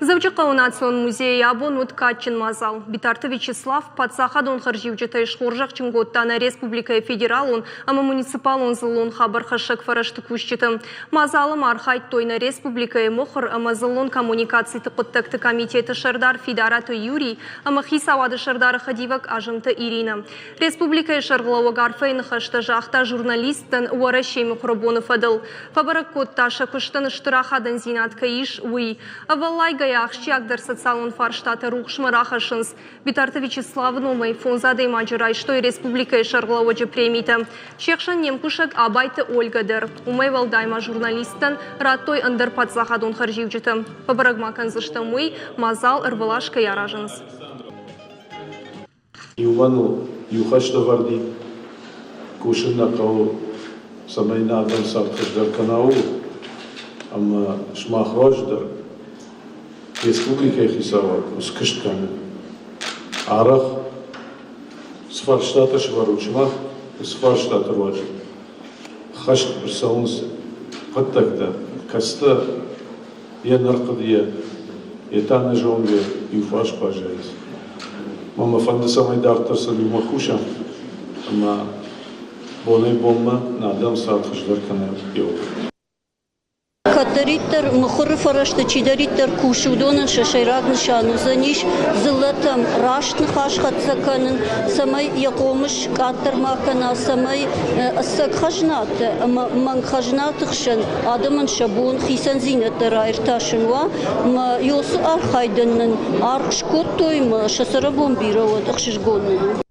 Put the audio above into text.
Дзӕуджыхъӕуы национ музейы абон уыд кадджын мадзал. Битарты Вячеслав паддзахадон хӕрзиуджытӕй схорзӕхджын кодта нӕ республикӕйы федералон ӕмӕ муниципалон дзыллон хабархӕссӕг фӕрӕзты кусджыты. Мадзалы ма архайдтой нӕ республикӕйы мыхуыр ӕмӕ дзыллон коммуникациты хъуыддӕгты комитеты сӕрдар Фидараты Юрий ӕмӕ хицауады сӕрдары хӕдивӕг Азымты Иринӕ. Республикӕйы сӕргълӕууӕг арфӕйы ныхӕстӕ загъта журналисттӕн Уӕрӕсейы мыхуыры боны фӕдыл. Фӕбӕрӕг кодта, сӕ куыстӕн стыр ахадындзинад кӕй ис, уый. Ӕвӕллайгӕйӕ ахсджиагдӕр социалон фарстатӕ рухсмӕ рахӕссынц. Битарты Вячеславы номӕй фондз адӕймаджы райстой республикӕйы сӕргълӕууӕджы премитӕ. Се хсӕн не мкусӕг Абайты Ольгӕ дӕр. Уымӕй уӕлдай ма журналисттӕн радтой ӕндӕр паддзахадон хӕрзиуджытӕ. Фӕбӕрӕг ма кӕндзыстӕм уый, мадзал ӕрвылаз кӕй аразынц. Иумӕ ныл иу хӕстӕвӕрд и, кусын нӕ хъӕуы, цӕмӕй нӕ адӕм цард хуыздӕр кӕна, ууыл. Ӕмӕ сымах руаджы дӕр республикӕйы хицауад уыцы куыст кӕны. Арӕх цы фарстатӕ сӕвӕрут сымах, уыцы фарстаты руаджы хӕст ӕрцӕуынц хъуыддӕгтӕ, кӕцытӕ йӕ нӕрхъуыдыйӕ, йе та нӕзонгӕ иуфарс баззайынц. Мӕ мӕ фӕнды, цӕмӕй дарддӕр сын иумӕ кусӕм ӕмӕ бонӕй-бонмӕ нӕ адӕм цард хуыздӕр кӕна еу. Кӕддӕриддӕр мыхуыры фӕрӕзты чидӕриддӕр кусы, уыдонӕн сӕ сӕйраг нысан уыдзӕнис дзыллӕтӕм раст ныхас хӕццӕ кӕнын, цӕмӕй йӕ хъомыс къаддӕр ма кӕна, цӕмӕй ӕцӕг хӕзнатӕ ӕмӕ мӕнг хӕзнаты хсӕн адӕмӕн сӕ бон хицӕндзинӕдтӕ раиртасын уа. Мӕ ёсы архайдӕн нын аргъ скодтой, мӕ сӕ цӕрӕнбон бирӕ уӕд, ӕхсызгон нын у.